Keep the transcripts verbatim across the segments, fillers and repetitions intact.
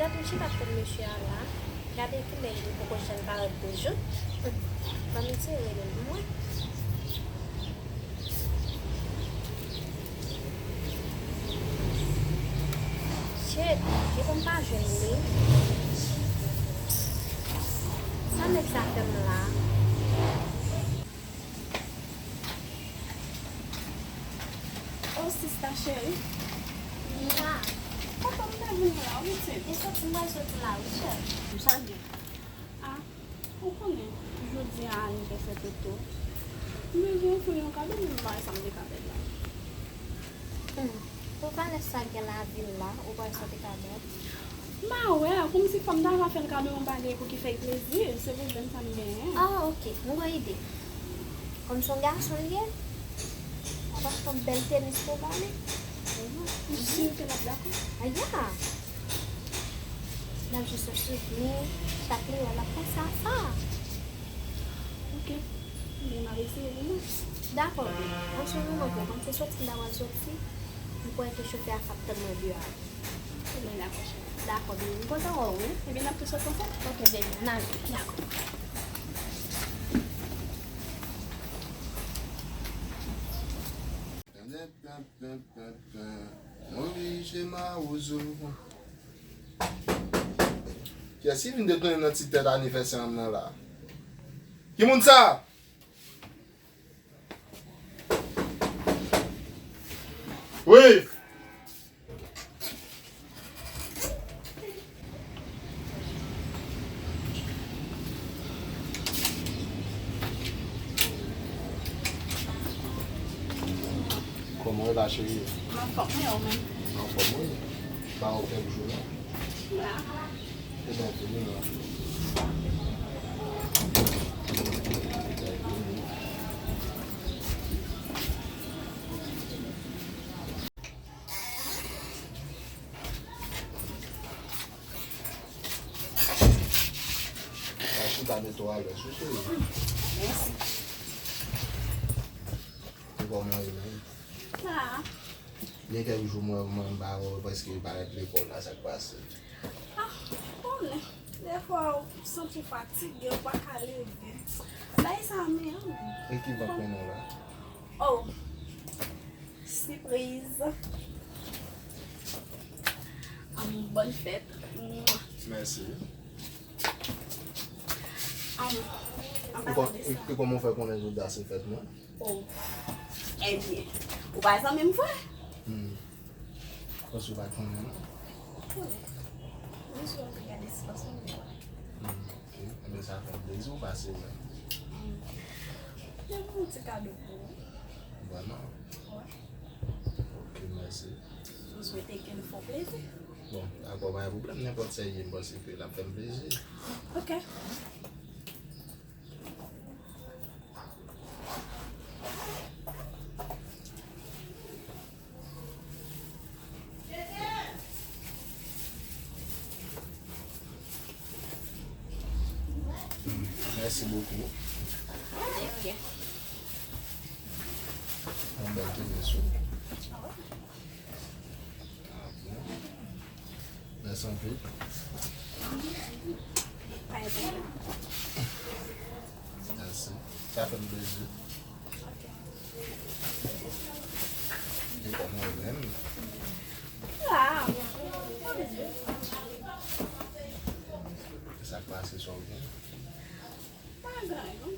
Gade m chita ap tann mesye a la. Gade kilè li poko janm parèt toujou. Ban m eseye rele l pou mwen. Shit, gentan m pa jwenn li. Sa nèg sa fè m la? Oh, sista cheri. Mwa. Papa, m ta vin la, wi, ti. Ou soti, m pral soti la, wi, cheri. M salye. Ah, ou konnen, jodi a anivèsè Toto. M bezwen ofri yon kado, men m pa wè sa m te ka fè la. Hmm. Pou valè sa gen lavil la, ou pa wè sa w te ka bay? M pa wè, kòmsi fò m ta va fè l kado yon bagay pou ki fè l plezi, se pwoblèm sa m genyen. Ah, ok, m gen ide. Kòm se yon gason l ye, w ap achte yon bèl tenis pou w ba li. Mhm. Ou si ke l ap dakò? Ah, ya! L ap jis yon souvni, chak li wè l ap panse a sa. Ok. Ebyen, m ap eseye li, non. Dakò, bebe. An se moman ke, kòm se soti m ta pral soti, m kwè ke chofè a k ap tann mwen deyò a. Ebyen, dakò, cheri. Dakò, bebe. M kontan wè w, wi. Ebyen, n ap tou sot ansanm? Ok, bebe. N ale. Dakò. Mwen oblije mawozo. Kiyès ki vin detounen nan ti tèt anivèsè an m nan la? Ki moun sa? Wi! Kòman w ye la, cheri? M anfòm, wi, ou menm? M anfòm, wi. Pa wè w kèk jou, non? M la. Ebyen, vini la. Al chita mete w alèz, wi, cheri. Mèsi. E kòman w ye menm? Ah. Gen kèk jou mwen, mwen pa wè w, prèske parèt lekòl la, sa k pase? Ah, konnen. Defwa, ou santi w fatige, ou pa ka leve. Bagay sa menm. E ki vant mennen w la? Oh, sipriz. Am, bòn fèt. Mwa. Mèsi. Am, an E kò-, pasan de e, sa. E kòman w fè konnen jodi a se fèt mwen? Oh. Ebyen, ou pa zanmi m vre? Hmm. Paske w pa konnen, non? Konnen. Mwen sou te gade si pasan de sa. Hmm, ok. Ebyen, sa fè m plezi w pase wè m. Hmm. Gen yon ti kado pou ou. Vrèman? Wi. Ok, mèsi. M swete ke l fè w plezi. Bon, dakò, pa gen pwoblèm. Nenpòt sa l ye, m panse ke l ap fè m plezi. Ok. Mèsi bokou. Ok. Yon bèl tenis, wi. Ah bon? Mèsi anpil. Pa gen pwoblèm. Mèsi. Sa fè m plezi. Ok. E kòman w menm? La. E sa k pase, sa w gen? Pa gen anyen, non.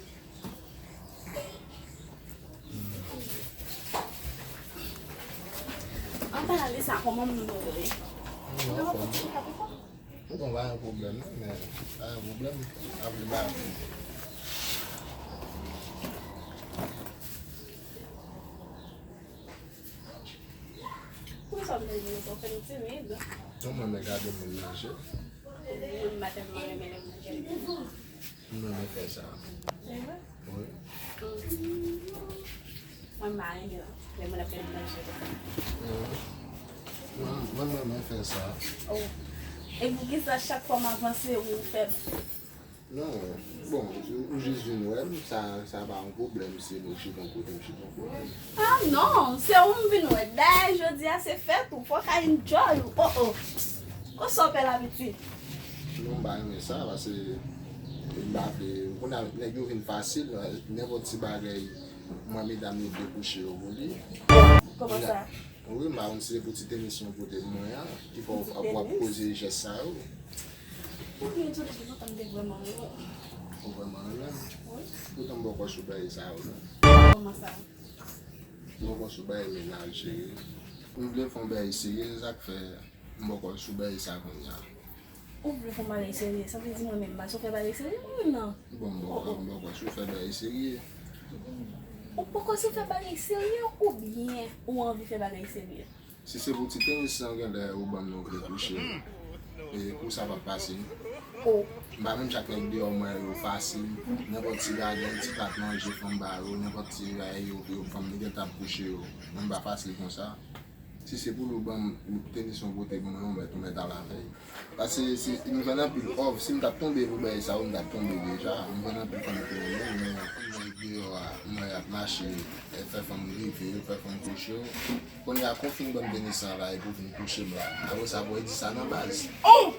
An palan de sa, kòman moun yo ye? Mwen anfòm. Mwen pa gen pwoblèm, non, men pa gen pwoblèm. Apre ba. Poukisa w vle di nou fè m timid? Non, mwen renmen gade moun manje. Mwen pa tèlman renmen lè moun manje. M renmen fè sa. Se vre? Wi. Mm. Mwen pa renmen lè moun ap gade manje. Mm. Mwen, mwen renmen fè sa. Oh. E poukisa chak fwa m avanse, ou fè... Non, bon, ou jis vin wè m, sa, sa pa yon pwoblèm, si nou chita yon kote, m chita yon kote. Ah non, se ou m vin wè. Dayè, jodi a se fèt ou, fò w ka enjoy ou. Oh, oh. Ko Sa w pè labitit. Non, m pa renmen sa, paske m pa vle, ou konnen nèg yo vin fasil, nenpòt ti bagay, mwen medam yo vle kouche yo pou li. Kòman sa? Wi, m pa konn si se pou ti tenis yon pote pou mwen an, ki fè w ap poze jès sa yo. Ou byen di w depi lontan m te vrèman renmen w. Ou vrèman renmen m? Wi. Poutan m poko sou bagay sa yo non. Kòman sa? M poko sou bagay mennaj, cheri. M vle fè yon bagay serye, se sa k fè m poko sou bagay sa kounye a. Ou vle fè yon bagay serye, sa vle di mwen menm m pa sou fè bagay serye mwen menm nan. Bon, m poko, m poko sou fè bagay serye. Ou poko sou fè bagay serye oubyen ou anvi fè bagay serye? Si se pou ti tenis lan genlè ou ban m nan ou vle kouche m. E kou sa p ap pase. O. M pa menm jan ak nèg deyò mwen yo fasil. Nenpòt ti bagay, ti plat manje fanm ba yo, nenpòt ti bagay yo, yo fanm li gentan ap kouche yo. Mwen m pa fasil konsa. Si se pou li ou ban m tenis yon pote pou mwen, ou mèt, ou mèt al avè l. Paske si m jwenn anpil òf, si m t ap tonbe pou bagay sa yo, m t ap tonbe deja. M jwenn anpil fanm ki renmen m, men nèg deyò a, m wè y ap mache, fè fanm rive yo, fè fanm kouche yo. Kounye a, kon w fin ban m tenis lan la, epi w vin kouche m la. Apre sa, pou w di sa nan baz. Oh!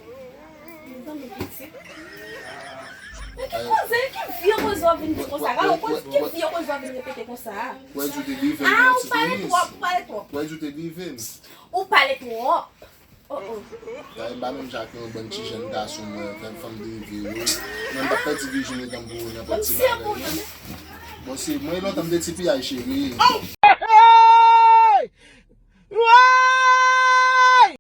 Mezanmi, pitit. Men ki koze, ki vye koze w ap vin di konsa? Gade, ki vye koze w ap vin repete konsa? Wè di w te drive m Ah, nan ou ti pale tenis. Twòp, ou pale twòp. Wè di w te drive m. Ou pale twòp. Oh, oh. Gade, m pa menm jan ak yon bann ti jèn gason mwen, fè fanm drive yo. Mwen m p ap pèdi vijini tanm pou nenpòt Bann ti sye pou bagay. mwen. Bon, se mwen lontan m te ti piyay cheri.